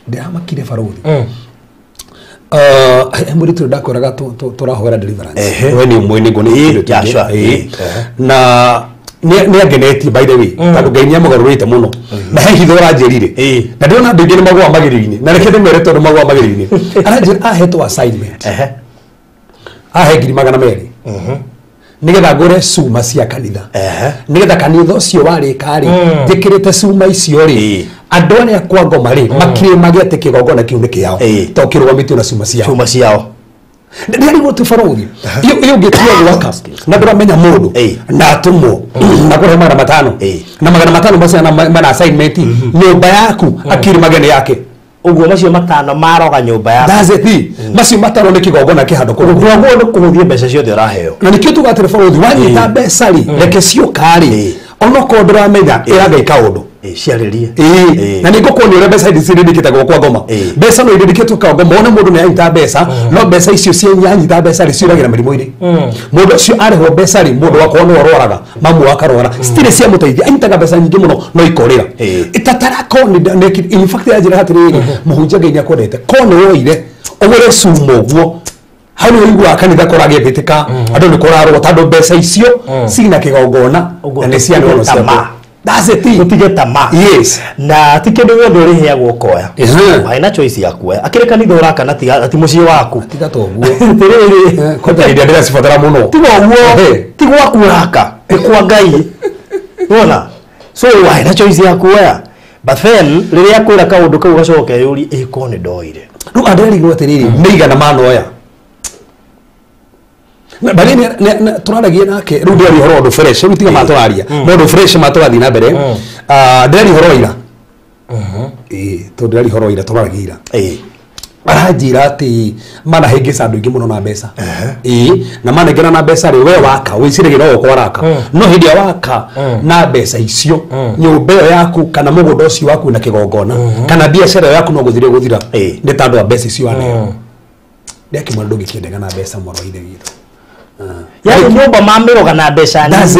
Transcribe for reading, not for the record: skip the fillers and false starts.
Ndĩramakire barothi. Mũritũ ndakwĩraga tũrahoera deliverance. We nĩ ũmwe nĩguo nĩ Joshua. Na nĩ angenetie, by the way, tondũ Ngai nĩ amũgarũrĩte mũno na he hitho ũranjĩrire na ndĩrona andũ aingĩ nĩ magũa magerio-inĩ, na reke ndĩmere tondũ magũa magerio-inĩ. Aranjĩra ahetwo assignment, ahe 200,000 nigetha ngũre cuma cia kanitha, nigetha kanitha ũcio warĩka rĩ, njĩkĩrĩte cuma icio rĩ, andũ arĩa kwa ngoma rĩ makĩrĩmage atĩ kĩgongona kĩu nĩ kĩao to kĩrũgamĩtio na cuma ciao. Cuma ciao. Ndĩrarigwo tu barothi, iyo ũngĩtua gwaka na ndũramenya mũndũ na atũmwo na kũrehe 500 na 500 macio na mana assignment nyũmba yaku akĩrĩmage nĩ yake. Ũguo macio 5 maroga nyũmba yaku. That's it. Macio 5 nĩ kĩgongona kĩhandũ kũu. Ũguo nĩ kũhũthia mbeca ciothe ũraheo. Na nĩkĩo tuga atĩrĩ barothi, wanyita mbeca rĩ, reke ciũka rĩ, onokorwo ndũramenya, ĩra Ngai kaũndũ. Ciarĩrie. Na nĩ ngũkuonia ũrĩa mbeca ici cirĩndĩkĩte kwa ngoma. Mbeca no irĩndĩkĩtwo kwa ngoma, wone mũndũ nĩ anyita mbeca, no mbeca icio cia anyita mbeca rĩ, ciũragĩra mĩrimũ-inĩ. Mũndũ ũcio arĩhwo mbeca rĩ, mũndũ wakorwo nĩwe ũrwaraga, mamu akarwara, citirĩ ciamũteithia, anyitaga mbeca nyingĩ mũno no ikorĩra. Itatara ko nĩ in fact yanjĩra atĩrĩrĩ, mũhunjia Ngai nĩakwendete, ko nĩ woire ũgũre cuma ũguo, hau nĩ ũiguaga kanitha kũragĩmbĩtĩka, andũ nĩ kũrarwo tondũ mbeca icio cina kĩgongona na nĩ cia Ũguo ndono tamaa. ciaku. That's it. Ũtige tamaa. Na ti kĩndũ gĩothe ũrĩheagwo ũkoya. Waĩ na choice ya kuoya akĩrĩ kanitha ũraka na ti mũciĩ waku. Tiga to ũguo. Atĩrĩrĩ, Kwanja hĩndĩ ĩrĩa ndĩracibatara mũno. Tiga ũguo, ti gwaku ũraka, nĩ kwa Ngai wona. So waĩ na choice ya kuoya, but then rĩrĩa kwĩra kaũndũ kau gacoke yũrie, ĩ ko nĩ ndoire? Rĩu andĩrarigwo atĩrĩrĩ, nĩ igana manoya barĩ tũraragia nake rĩu, ndĩraria ũhoro ũndũ fresh rĩu, tiga matũraria no ũndũ fresh matũrathiĩ na mbere. Ndĩraria ũhoro wa ira, ĩĩ, tondũ ndĩraria ũhoro wa ira, tũraragia ira. Aranjĩra atĩ manahĩngĩca andũ aingĩ mũno na mbeca, ĩĩ, na manengera na mbeca rĩ, we waka wĩciragia no gũkorwo araka, no hĩndĩ ĩrĩa waka na mbeca icio nyũmba ĩyo yaku kana mũgũnda ũcio waku na kĩgongona kana biacara ĩyo yaku no gũthira gũthira nĩ tondũ wa mbeca icio waneo. Ndĩakĩmwĩra ndũngĩkĩendaga na mbeca, mwarũ wa ithe witũ. Yani nyũmba mamĩroga na mbeca That's nini. it.